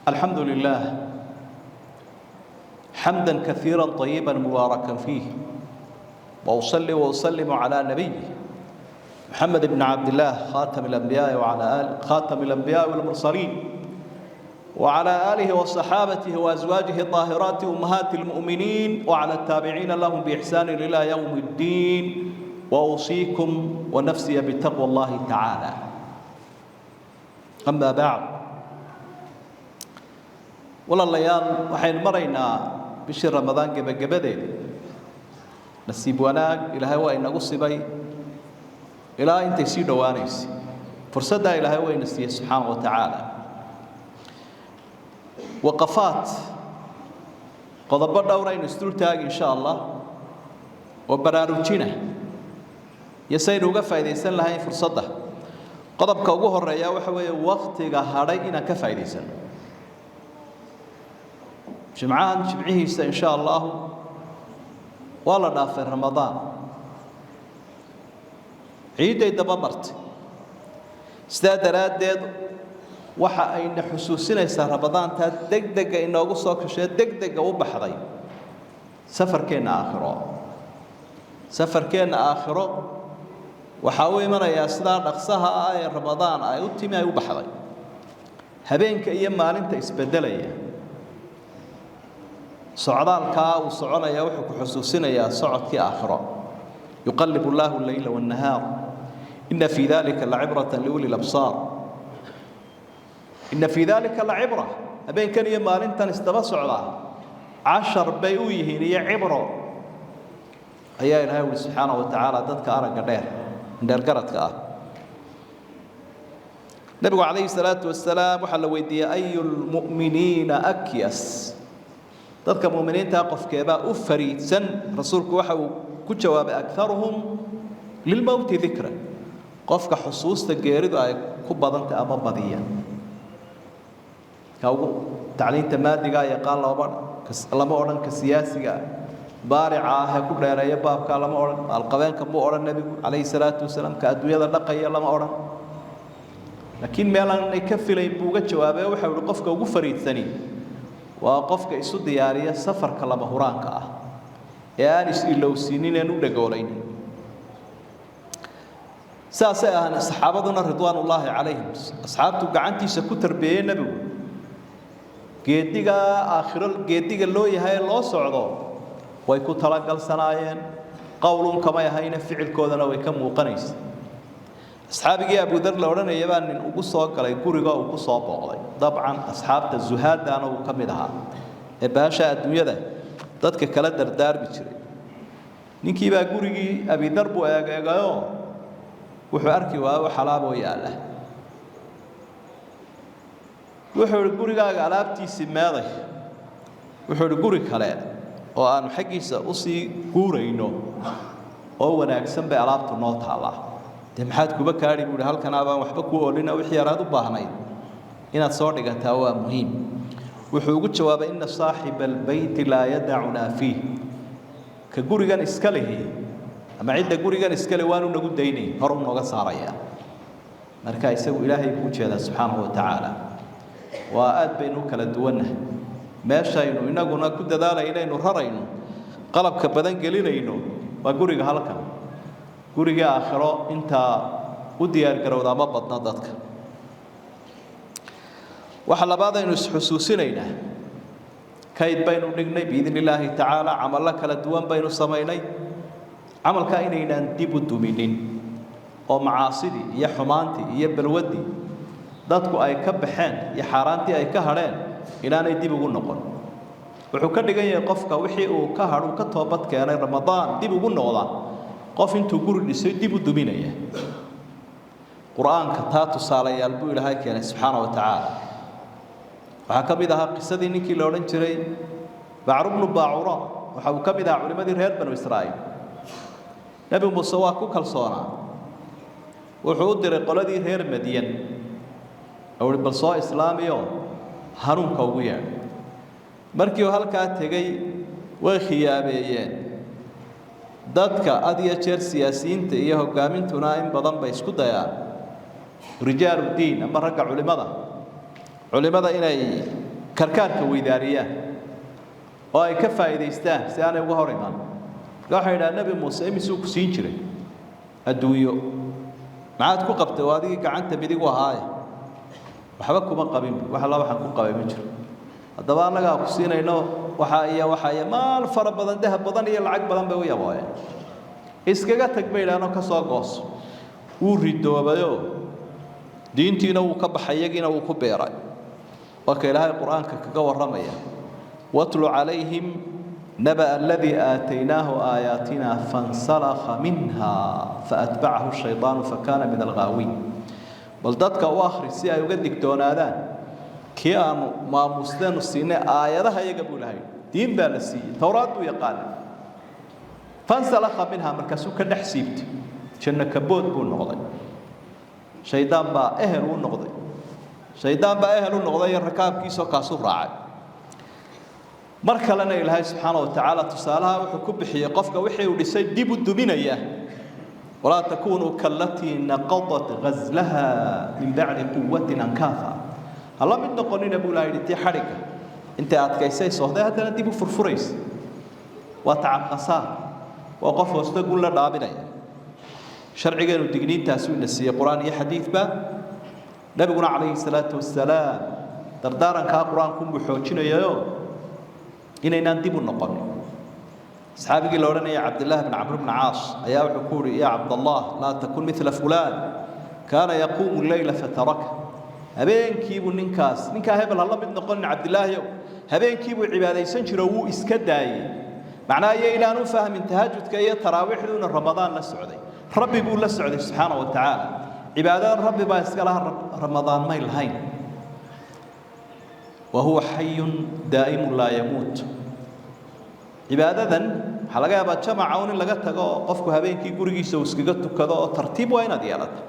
الحمد لله حمدا كثيرا طيبا مباركا فيه، واصلي واسلم على نبيه محمد بن عبد الله خاتم الانبياء وعلى آل خاتم الانبياء والمرسلين، وعلى اله وصحابته وازواجه الطاهرات امهات المؤمنين، وعلى التابعين لهم باحسان الى يوم الدين. واوصيكم ونفسي بتقوى الله تعالى. اما بعد، Walaalayaal, waxaynu maraynaa bishii Ramadaan gebagabadeeda. Nasiib wanaag, Ilaahay waa inagu sibay ilaa intay sii dhowaanaysay. Fursaddaa Ilaahay wayna siiyey subxaana wa tacaala. Waqafaat, qodobo dhowr aynu isdul taagi insha Allah oo baraarujina iyo saynu uga faa'iidaysan lahayn fursadda. Qodobka ugu horeeya waxa weeye waktiga hadhay inaan ka faa'iidaysano. Jimcahan jimcihiisa insha Allahu waa la dhaafay Ramadaan, ciidday daba martay. Sidaa daraaddeed waxa ayna xusuusinaysaa Ramadaantaa degdega inoogu soo kashee, degdega u baxday, safarkeenna aakhiro. Safarkeenna aakhiro waxaa u imanayaa sidaa dhaqsaha ah ee Ramadaan ay u timi, ay u baxday. Habeenka iyo maalinta isbeddelaya, socdaalkaa uu soconaya wuxuu ku xusuusinayaa socodkii aakhiro. يقلب الله الليل والنهار إن في ذلك لعبرة لأولي الأبصار. إن في ذلك لعبرة. Habeenkan iyo maalintan isdaba socdaa cashar bay u yihiin iyo cibro, ayaa Ilahay uli subxaana wa tacaala, dadka aragga dheer, dheergaradka ah. Nebigu calayhi salaatu wasalaam waxaa la weydiiyey: أي المؤمنين أكيس? Dadka muminiintaa qofkeebaa u fariidsan? Rasuulku waxa uu ku jawaabay: أكثرهم للموت ذكرا. Qofka xusuusta geeridu ay ku badantay ama badiya. Ka ugu tacliinta maadigaa yaqaan lama odhan, ka siyaasiga baarica ah ee ku dheereeya baabkaa lama odhan, maalqabeenka muu odhan nebigu calayhi salaatu wasalaam, ka adduunyada dhaqaya lama odhan. Laakiin meel aanay ka filayn buu uga jawaabay. Waxau ihi: qofka ugu fariidsani waa qofka isu diyaariya safarka lama huraanka ah ee aan is-ilowsiinin een u dhagoolayn. Saasay ahaan saxaabaduna رضوان الله عليهم. Asxaabtu gacantiisa ku tarbiyeeyey nebigu geediga aakhiro, geediga loo yahay ee loo socdo, way ku talagalsanaayeen. Qowlun kamay ahayna, ficilkoodana way ka muuqanaysa. Asxaabigii Abudar la odhanaya baa nin ugu soo galay guriga, uu ku soo booqday. Dabcan asxaabta zuhaadana uu ka mid ahaa ee baasha adduunyada dadka kala dardaarmi jiray. Ninkii baa gurigii Abidar buu eegeegayoo wuxuu arki waayo wax alaaboo yaalla. Wuxuu ihi: "Gurigaaga alaabtiisii meeday?" Wuxuu ihi: "Guri kale oo aanu xaggiisa usii guurayno oo wanaagsan bay alaabtu noo taallaa." "Dee maxaad kuba kaadhi?" buu ihi. "Halkan abaan waxba kuu oolina, wixii yaraad u baahnayd inaad soo dhigataa waa muhiim." Wuxuu ugu jawaabay: "إن صاحب البيت لا يدعنا فيه." Ka gurigan iska lihi ama cidda gurigan iska li waanu nagu daynay, horu nooga saaraya. Marka isagu Ilaahay buu ujeedaa subxaanahu wa tacaala. Waa aad baynu u kala duwannahay. Meeshaynu inaguna ku dadaalay inaynu rarayno, qalabka badan gelinayno, waa guriga halkan. Guriga aakhiro intaa u diyaargarowdaa ma badna dadka. Waxa labaad aynu isxusuusinaynaa, kayd baynu dhignay بإذن الله تعالى, camallo kala duwan baynu samaynay. Camalkaa inaynaan dib u duminin oo macaasidii iyo xumaantii iyo balwaddii dadku ay ka baxeen iyo xaaraantii ay ka hadheen inaanay dib ugu noqon. Wuxuu ka dhigan yahay qofka wixii uu ka hadh, uu ka toobad keenay, Ramadaan dib ugu noqda, qof intuu guri dhisay dib u duminaya. Qur-aanka taa tusaalayaal buu Ilaahay keenay subxaana wa tacaala. Waxaa ka mid ahaa qisadii ninkii la odhan jiray Bacru bnu Baacura. Waxa uu ka mid ahaa culimmadii reer Banu Israa'iil. Nebi Muuse waa ku kalsoonaa. Wuxuu u diray qoladii reer Madyan oo uhi: "Bal soo islaamiyo hanuunka ugu yeedh." Markii uu halkaa tegey way khiyaabeeyeen. Dadka had iyo jeer siyaasiyiinta iyo hoggaamintuna in badan bay isku dayaan rijaalu diin ama ragga culimada inay Karkaarka weydaariyaan oo ay ka faa'iidaystaan si aanay uga hor iman. Marka waxay yidhaha, Nebi Muuse imisuu ku siin jiray adduunyo? Maxaad ku qabtay oo adigii gacanta midigu ahaaye? Waxba kuma qabin, wax alla waxaan ku qabay ma jiro. Haddaba annagaa ku siinayno waxaa iyo waxaa iyo maal fara badan, dahab badan iyo lacag badan bay u yabooyeen. Iskaga tag bay yidhahanoo ka soo gooso. Wuu ridoobayoo diintiina wuu ka baxay, iyagiina wuu ku beeray. Waa ka Ilaahay Qur-aanka kaga warramaya: واتل عليهم نبأ الذي آتيناه آياتنا فانسلخ منها فأتبعه الشيطان فكان من الغاوين. Bal dadka u akhri si ay uga digtoonaadaan kii aanu maamusteenu siinay aayadaha iyaga, buu lahay. Diin baa la siiyey, Towraad buu yaqaanay. فانسلخ منها, markaasuu ka dhex siibtay, janno kabood buu noqday. Shaydaan baa ehel u noqday, shaydaan baa ehel u noqday iyo rakaabkiisoo kaasuu raacay. Mar kalena Ilaahay subxaana wa tacaala tusaalaha wuxuu ku bixiyey qofka wixii uu dhisay dib u duminaya: ولا تكونوا كالتي نقضت غزلها من بعد قوة أنكاثا. Hala mid noqonina, buu Ilahay yidhi, tii xadhigga intay adkaysay sohday haddana dib u furfuraysa. Waa tacab khasaar, waa qof hoosta gun la dhaabinaya. Sharcigeenu digniintaasi ina siiyey, Qur-aan iyo xadiidba. Nabiguna calayhi salaatu wasalaam dardaarankaa Qur-aankunbuu xoojinayayo inaynaan dib u noqonin. Saxaabigii la odhanaya Cabdillahi bn Camr bn Caas ayaa wuxuu ku uhi: يا Cabdallah, لا تكن مثل فلان كان يقوم الليل فترك. Habeenkiibuu ninkaas, ninkaa hebel, hala mid noqonin, Cabdilaahiyow. Habeenkiibuu cibaadaysan jiro, wuu iska daayey. Macnaha iyo inaan u fahmin tahajudka iyo taraawiixduuna Ramadaan la socday. Rabbi buu la socday subxaana wa tacaala. Cibaadadan Rabbi baa iska laha, Ramadaan may lahayn. وهو حي دائم لا يموت. Cibaadadan waxaa laga yaabaa jamaca un in laga tago oo qofku habeenkii gurigiisa uu iskaga tukado, oo tartiib waa inaad yeelato.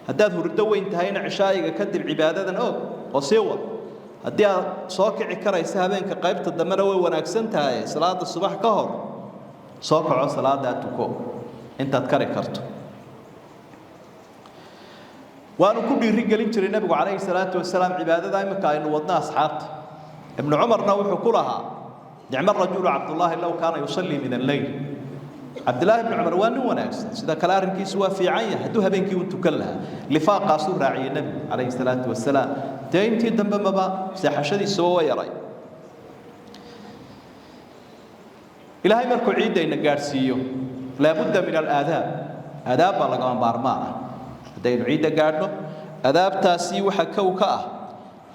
Haddaad hurdo weyn tahayna, cishaayiga kadib cibaadadan og oo sii wad. Haddii aad soo kici karaysa habeenka qaybta dambena, way wanaagsan tahay. Salaada subax ka hor soo kaco, salaadaa tuko intaad kari karto. Waanu ku dhiiri gelin jiray Nebigu calayhi salaatu wasalaam cibaadada imika aynu wadno asxaabta. Ibnu Cumarna wuxuu ku lahaa: نعم الرجل عبد الله لو كان يصلي من الليل. Cabdillaahi ibnu Cumar waa nin wanaagsan, sida kale arrinkiisu waa fiican yahay hadduu habeenkii uu tukan lahaa. Lifaaqaasuu raaciyey Nebigu calayhi salaatu wasalaam. Dee intii dambe maba seexashadiisuba wa yaray. Ilaahay markuu ciiddayna gaadhsiiyo, لا بد من الآداب. Aadaab baa lagama maarmaan ah haddaynu ciidda gaadhno. Adaabtaasi waxa kow ka ah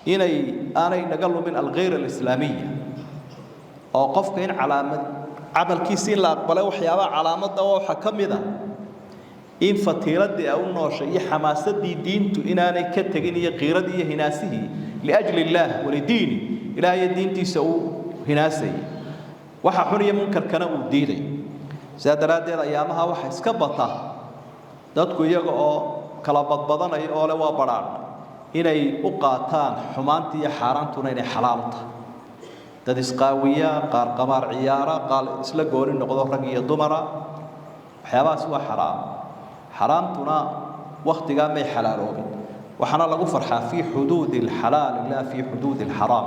inay aanay naga lumin الغيرة الإسلامية, oo qofka in calaamad camalkiisi in la aqbalay waxyaabaha calaamadda waxaa ka mid a in fatiiradii ay u nooshay iyo xamaasadii diintu inaanay ka tegin, iyo qiiradii iyo hinaasihii لأجل الله ولدينه. Ilaah iyo diintiisa uu hinaasayay, waxa xun iyo munkarkana uu diiday. Sidaa daraaddeed ayaamaha waxa iska bata dadku iyaga oo kala badbadanaya oo le waa badhaadh inay u qaataan xumaantii iyo xaaraantuna inay xalaal u tahay. Dad isqaawiya, qaar qamaar ciyaara, qaar isla gooni noqdo, rag iyo dumara. Waxyaabahaas waa xaraam. Xaraamtuna wakhtigaa may xalaaloobin. Waxaana lagu farxaa في حدود الحلال لا في حدود الحرام.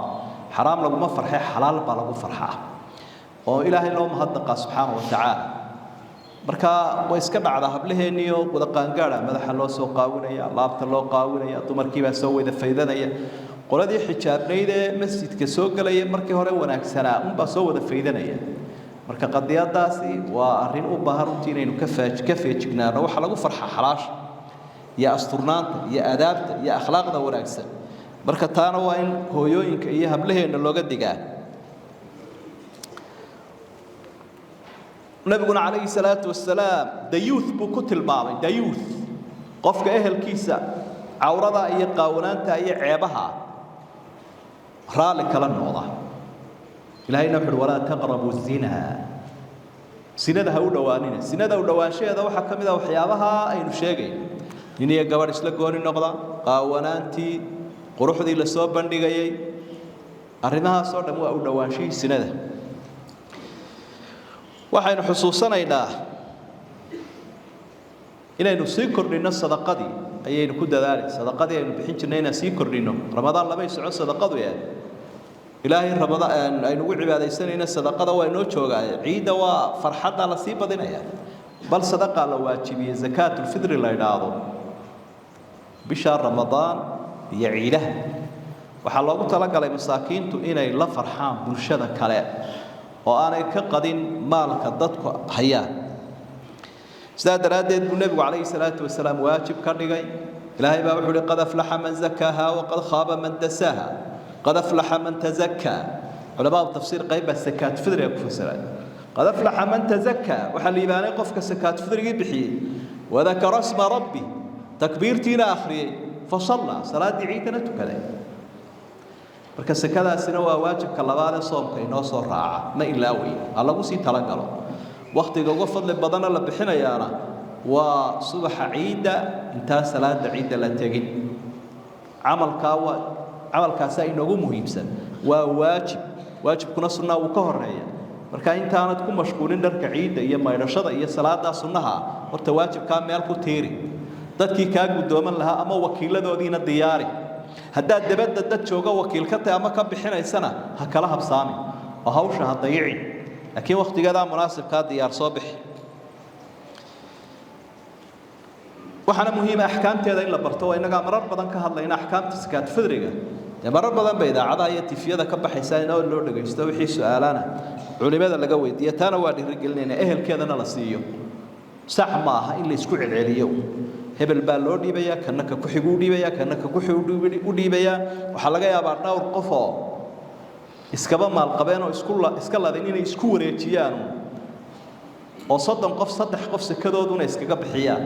Xaraam laguma farxee, xalaal baa lagu farxaa oo Ilaahay loo mahadnaqaa subxaana wa tacaala. Marka way iska dhacdaa hablaheenniyo wada qaangaada madaxa loo soo qaawinaya, laabta loo qaawinaya, dumarkiibaa soo wada faydanaya. Qoladii xijaabnayd ee masjidka soo gelaya markii hore wanaagsanaa unbaa soo wada faydanaya. Marka qadiyadaasi waa arrin u baahan runtii inaynu ka feejignaano. Waxaa lagu farxa xalaasha iyo asturnaanta iyo aadaabta iyo akhlaaqda wanaagsan. Marka taana waa in hooyooyinka iyo hablaheenna looga digaa. Nabiguna calayhi salaatu wasalaam dayuuth buu ku tilmaamay. Dayuuth, qofka ehelkiisa cawrada iyo qaawanaanta iyo ceebaha raalli kala noqda. Ilahayna wuxu uhi: ولا تقربوا الزنا. Sinada ha u dhowaanina. Sinada u dhowaanshaheeda waxaa ka mid a waxyaabaha aynu sheegay: nin iyo gabadh isla gooni noqda, qaawanaantii, quruxdii la soo bandhigayay. Arrimahaasoo dhan waa u dhowaanshihii sinada. Waxaynu xusuusanaynaa inaynu sii kordhinno sadaqadii ayaynu ku dadaalay, sadaqadii aynu bixin jirnay inaan sii kordhinno. Ramadaan lamay socon sadaqadu. Ilaahay rabada aynu ugu cibaadaysanayna sadaqada waa inoo joogaaye, ciidda waa farxadda la sii badinaya. Bal sadaqaa la waajibiyey zakaatulfidri la idhaahdo bisha Ramadaan iyo ciidaha. Waxaa loogu talagalay masaakiintu inay la farxaan bulshada kale oo aanay ka qadin maalka dadku hayaan. Sidaa daraaddeed buu nebigu calayhi salaatu wasalaam waajib ka dhigay. Ilaahay baa wuxuu uhi: qad aflaxa man zakaaha waqad khaaba man dasaaha, qad aflaxa man tazakkaa. Culamaadu tafsiir qayb baa sakaat fidriga ku fasiray. Qad aflaxa man tazakkaa, waxaa liibaanay qofka sakaat fidrigii bixiyey, wadakara sma rabbi, takbiirtiina akhriyey, fasallaa, salaaddii ciidana tukaday. Marka sakadaasina waa waajibka labaad ee soomka inoo soo raaca, ma ilaawey, ha lagu sii talagalo. Wakhtiga uga fadli badanna la bixinayaana waa subaxa ciidda, intaan salaada ciidda la tegin. Camalkaa waa camalkaasaa inoogu muhiimsan, waa waajib, waajibkuna sunnaa wuu ka horeeya. Marka intaanad ku mashquulin dharka ciidda iyo maydhashada iyo salaadaa sunnaha, horta waajibkaa meel ku tiiri, dadkii kaa guddooman lahaa ama wakiiladoodiina diyaari. Haddaad dabadda dad jooga wakiil ka tahay ama ka bixinaysana, ha kala habsaamin oo hawsha ha dayicin, laakiin wakhtigeedaa munaasibkaa diyaar soo bixi. Waxaana muhiima axkaamteeda in la barto. Waa innagaa marar badan ka hadlayna axkaamta sakaat fidriga. Dee marar badan ba idaacadaha iyo tifyada ka baxaysaa in loo dhagaysto, wixii su-aalana culimada laga weydiiya. Taana waa dhiirigelinayna, ehelkeedana la siiyo. Sax ma aha in la isku celceliyo, hebel baa loo dhiibayaa, kana ka ku-xigu u dhiibayaa, kana ka ku-xigu u dhiibayaa. Waxaa laga yaabaa dhowr qof oo iskaba maalqabeen oo isku iska ladin inay isku wareejiyaan, oo 30 qof 3 qof sekadooduna iskaga bixiyaan.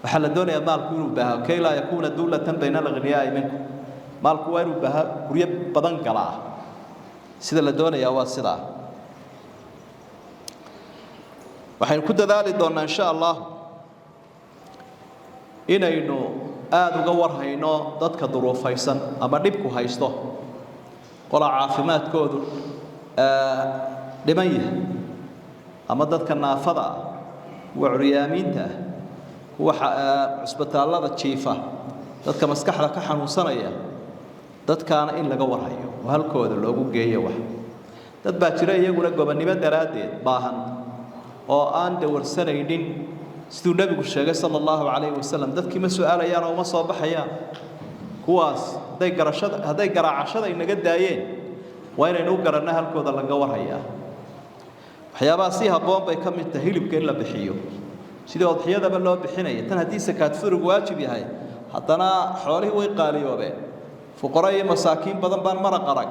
Waxaa la doonayaa maalku inuu baaho, kay laa yakuuna duulatan bayna alghniyaai minkum. Maalku waa inuu baaha, guryo badan galaa. Sida la doonayaa waa sidaa. Waxaynu ku dadaali doonnaa insha Allah inaynu aada uga warhayno dadka duruufaysan ama dhibku haysto, qolaa caafimaadkoodu dhiman yahay, ama dadka naafada ah, kuwa curyaamiinta ah, kuwa cusbitaallada jiifa, dadka maskaxda ka xanuunsanaya, dadkaana in laga warhayo oo halkooda loogu geeyo wax. Dad baa jira iyaguna gobonnimo daraaddeed baahan oo aan dawarsanaynin, siduu nebigu sheegay sala allahu calayhi wasalam. Dadkii ma su'aalayaan oo uma soo baxayaan. Kuwaas hadday garashada, hadday garaacashada inaga daayeen, waa inaynu u garanno halkooda laga warhayaa. Waxyaabaha si habboon bay ka mid tahay hilibka in la bixiyo, sidii odxiyadaba loo bixinaya. Tan haddii sakaat fidrigu waajib yahay, haddana xoolihii way qaaliyoobeen, fuqaro iyo masaakiin badan baan maraq arag.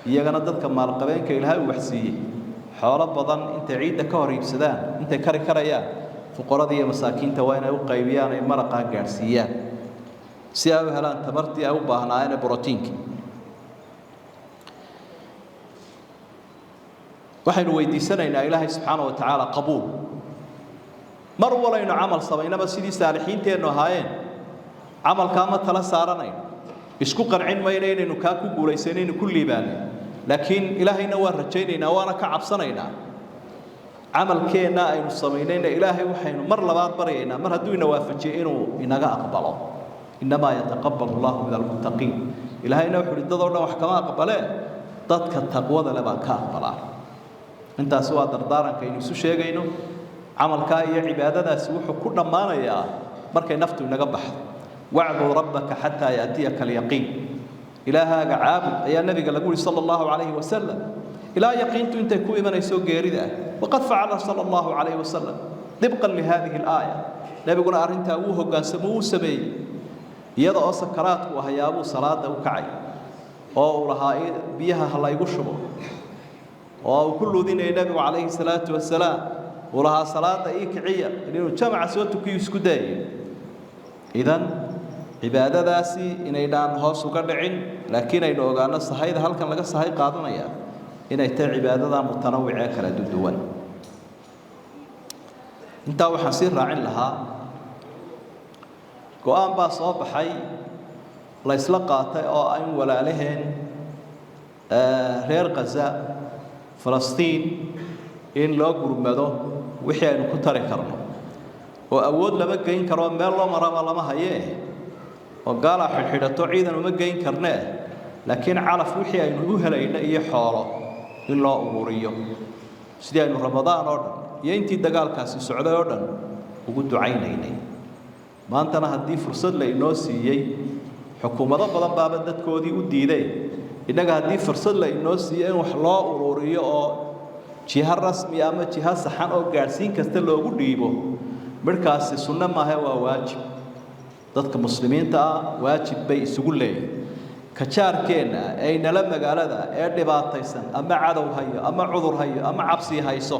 Iyagana dadka maalqabeenka Ilaahay uu waxsiiyey xoolo badan, intay ciidda ka hor iibsadaan intay kari karayaan, fuqarada iyo masaakiinta waa inay u qaybiyaan, ay maraqaa gaadhsiiyaan, si ay u helaan tamartii ay u baahnaayeen ee borotiinka. Waxaynu weydiisanaynaa Ilaahay subxaana wa tacaala qabuul. Mar walaynu camal samaynaba sidii saalixiinteennu ahaayeen, camalkaa ma tala saaranayno, isku qancin mayno inaynu kaa ku guulaysanaynu ku liibaanay, laakiin Ilaahayna waa rajaynaynaa, waana ka cabsanaynaa. Camalkeenna aynu samaynayna Ilaahay waxaynu mar labaad baryaynaa, mar hadduu ina waafajiyo, inuu inaga aqbalo. Innamaa yataqabbalu allahu min almuttaqiin. Ilaahayna wuxu uhi: dadoo dhan wax kama aqbalee, dadka taqwada le baan ka aqbalaa. Intaasi waa dardaaranka aynu isu sheegayno. Camalkaa iyo cibaadadaasi wuxuu ku dhammaanayaa markay naftu inaga baxdo. Wacbud rabbaka xataa yaatiyaka alyaqiin. Ilaahaaga caabud ayaa nabiga lagu yihi sala allahu calayhi wasalam ilaa yaqiintu intay ku imanayso geerida ah. Waqad facala sala allahu calayhi wasalam dibqan lihadihi alaaya. Nebiguna arrintaa wuu hoggaansamo, wuu sameeyey. Iyada oo sakaraadku hayaabuu salaada u kacay, oo uu lahaa biyaha ha laygu shubo, oo uu ku luudinayay nebigu calayhi salaatu wasalaam, uu lahaa salaada ii kiciya, inuu jamaca soo tukiyu isku dayayo. Idan cibaadadaasi inaynaan hoos uga dhicin, laakiin aynu ogaano sahayda halkan laga sahay qaadanaya inay tahay cibaadada mutanawicee kala duwan. Intaa waxaan sii raacin lahaa, go-aan baa soo baxay la isla qaatay oo ah in walaalaheen reer Khaza, Falastiin, in loo gurmado wixii aynu ku tari karno. Oo awood lama geyn karo, meel loo maraba lama hayee, oo gaalaa xidhxidhato, ciidan uma geyn karnee. Laakiin calaf wixii aynu u helayna iyo xoolo in loo ururiyo, sidii aynu Ramadaan oo dhan iyo intii dagaalkaasi socday oo dhan ugu ducaynaynay. Maantana haddii fursad la inoo siiyey, xukuumado badan baaba dadkoodii u diiday, innaga haddii fursad la inoo siiyey in wax loo ururiyo oo jiho rasmi ama jiho saxan oo gaadhsiin kasta loogu dhiibo, midhkaasi sunno maaha, waa waajib. Dadka muslimiinta ah waajib bay isugu leeyihin. Ka jaarkeenna ee inala magaalada ee dhibaataysan, ama cadow hayo ama cudur hayo ama cabsi hayso,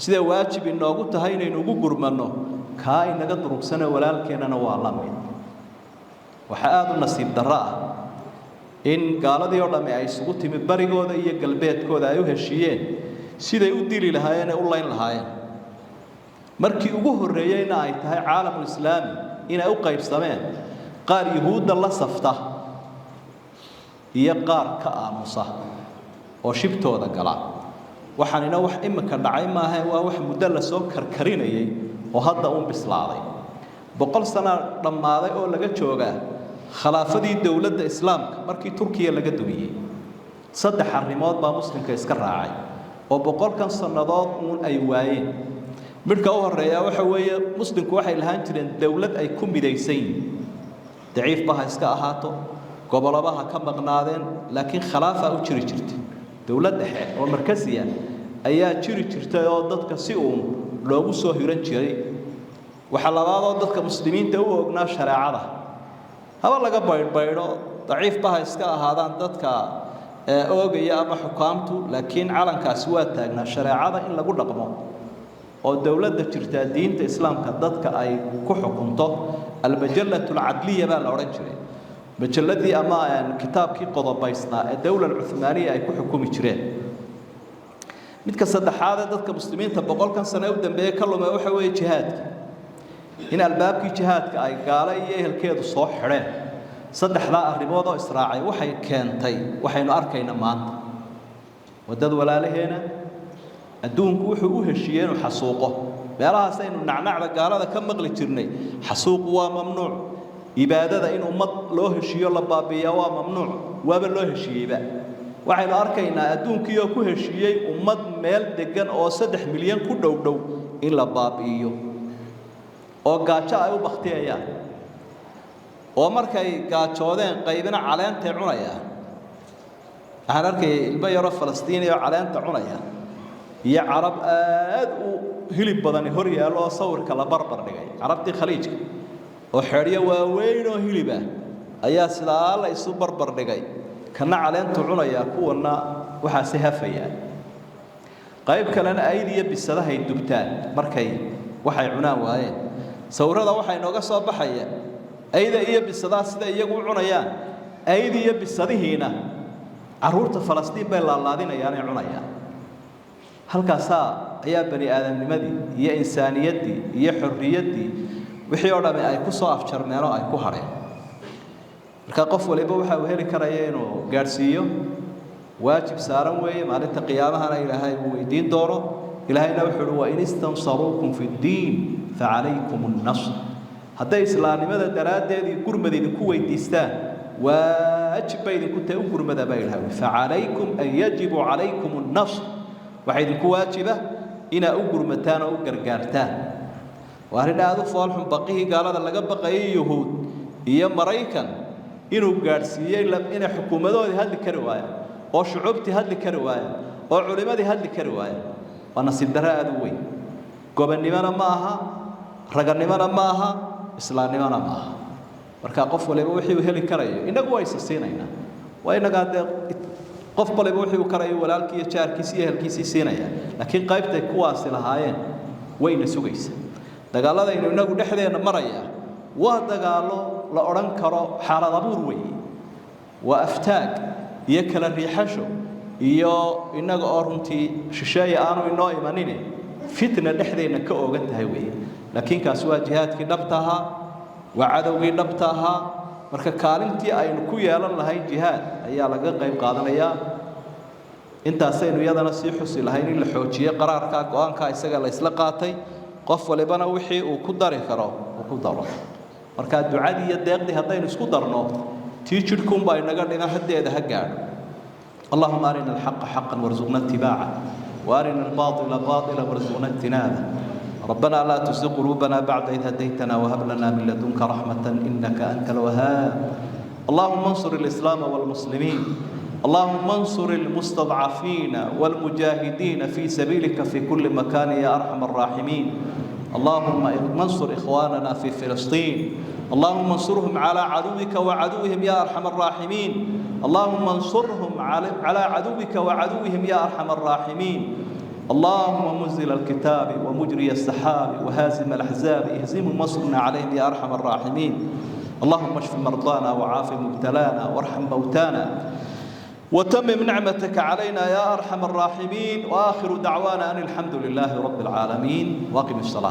siday waajib inoogu tahay inaynu ugu gurmanno, kaa inaga durugsane walaalkeennana waa la mid. Waxaa aada u nasiib darro ah in gaaladii oo dhammi ay isugu timi, barigooda iyo galbeedkooda ay u heshiiyeen siday u dili lahaayeen ee u layn lahaayeen. Markii ugu horreeyeyna ay tahay caalamulislaami inay u qaybsameen qaar yuhuudda la safta iyo qaar ka aamusa oo shibtooda gala. Waxaanina wax imika dhacay maaha, waa wax muddo lasoo karkarinayay oo hadda uun bislaaday. 100 sana dhammaaday oo laga joogaa khilaafadii dowladda islaamka markii Turkiya laga dumiyey. Saddex arrimood baa muslimka iska raacay oo 100-kan sannadood uun ay waayeen. Midhka u horreeya waxa weeye, muslimku waxay lahaan jireen dowlad ay ku midaysan yihiin, daciifba ha iska ahaato, gobolaba ha ka maqnaadeen, laakiin khilaafa u jiri jirtay. Dowlad dhexe oo markasiya ayaa jiri jirtay oo dadka si uun loogu soo hiran jiray. Waxaa labaadoo dadka muslimiinta u ognaa shareecada, haba laga baydhbaydho, daciifba ha iska ahaadaan dadka oogaya ama xukaamtu, laakiin calankaasi waa taagnaa, shareecada in lagu dhaqmo oo dowladda jirtaa diinta islaamka dadka ay ku xukunto. Almajalatu alcadliya baa la odhan jiray, majalladii ama kitaabkii qodobaysnaa ee dowla cuthmaaniya ay ku xukumi jireen. Midka saddexaad ee dadka muslimiinta 100-kan sane u dambeeye ka lumay waxa weeye jihaadka, in albaabkii jihaadka ay gaalo iyo ehelkeedu soo xidheen. Saddexdaa arrimood oo israacay waxay keentay waxaynu arkayna maanta. Waddad walaalaheena adduunku wuxuu u heshiiyey inuu xasuuqo. Meelahaasaynu nacnacda gaalada ka maqli jirnay. Xasuuqu waa mamnuuc, ibaadada in ummad loo heshiiyo la baabiiyaa waa mamnuuc, waaba loo heshiiyeyba. Waxaynu arkaynaa adduunkii oo ku heshiiyey ummad meel deggan oo 3 milyan ku dhow dhow in la baabi'iyo oo gaajo ay u baktiyayaan, oo markay gaajoodeen qaybina caleentay cunayaan. Waxaan arkayay ilmo yaroo Falastiini oo caleenta cunaya iyo carab aad u hilib badani hor yaallo oo sawirka la barbar dhigay, carabtii khaliijka oo xeedhyo waaweyn oo hilib ah ayaa sidaa la isu barbar dhigay, kana caleentu cunayaa, kuwanna waxaasi hafayaan. Qayb kalena ayd iyo bisadahay dubtaan markay waxay cunaan waayeen. Sawirada waxaa inooga soo baxaya ayda iyo bisadaha sida iyagu u cunayaan, ayd iyo bisadihiina carruurta Falastiin bay laalaadinayaanay cunayaan. Halkaasaa ayaa bani aadamnimadii iyo insaaniyaddii iyo xorriyaddii wixii oo dhami ay ku soo afjarmeen oo ay ku hadheen. Marka qof waliba waxa uu heli karaya inuu gaadhsiiyo waajib saaran weeye. Maalinta qiyaamahana Ilaahay uu weydiin doono. Ilaahayna wuxuu uhi: wain istansaruukum fi ddiin facalaykum annasr. Hadday islaamnimada daraaddeed iyo gurmad idinku weydiistaan, waajib bay idinku tahay u gurmada baa Ilahay ui. Facalaykum an yajibu calaykum annasr, waxaa idinku waajiba inaa u gurmataan oo u gargaartaan. Waa arrin aada u foolxun baqihii gaalada laga baqayay yuhuud iyo Maraykan inuu gaadhsiiyey inay xukuumadoodii hadli kari waayaan, oo shucuubtii hadli kari waayaan, oo culimmadii hadli kari waayaan. Waa nasiib darro aada u weyn. Gobonnimona ma aha, raganimona ma aha, islaamnimona ma aha. Marka qof waliba wixii uu heli karayo, innagu waa isa siinaynaa, waa innagaa dee qof waliba wixii uu karayo walaalkii iyo jaarkiisi iyo ehelkiisii siinaya, laakiin qaybtay kuwaasi lahaayeen wayna sugaysa. Dagaaladaynu innagu dhexdeenna maraya waa dagaallo la odhan karo xaalad abuur weeye, waa aftaag iyo kala riixasho iyo innaga oo runtii shisheeye aanu inoo imanine fitna dhexdeenna ka oogan tahay weeye. Laakiin kaasi waa jihaadkii dhabta ahaa, waa cadowgii dhabta ahaa. Marka kaalintii aynu ku yeelan lahayn jihaad ayaa laga qayb qaadanayaa. Intaasaynu iyadana sii xusi lahayn in la xoojiyo qaraarka, go-aanka isaga la isla qaatay, qof walibana wixii uu ku dari karo uu ku daro. Marka ducadii iyo deeqdii haddaynu isku darno Tii jidhkuunbaa inaga dhiman, haddeeda ha gaadho. اللهم أرنا الحق حقا وارزقنا اتباعه، وأرنا الباطل باطلا وارزقنا اجتنابه. ربنا لا تزغ قلوبنا بعد إذ هديتنا، وهب لنا من لدنك رحمة إنك أنت الوهاب. اللهم انصر الإسلام والمسلمين. اللهم انصر المستضعفين والمجاهدين في سبيلك في كل مكان يا أرحم الراحمين. اللهم انصر إخواننا في فلسطين. اللهم انصرهم على عدوك وعدوهم يا أرحم الراحمين. اللهم انصرهم على عدوك وعدوهم يا أرحم الراحمين. اللهم منزل الكتاب ومجري السحاب وهازم الأحزاب، اهزمهم وانصرنا عليهم يا أرحم الراحمين. اللهم اشف مرضانا وعاف مبتلانا وارحم موتانا وتمم نعمتك علينا يا أرحم الراحمين. وآخر دعوانا أن الحمد لله رب العالمين، وأقم الصلاة.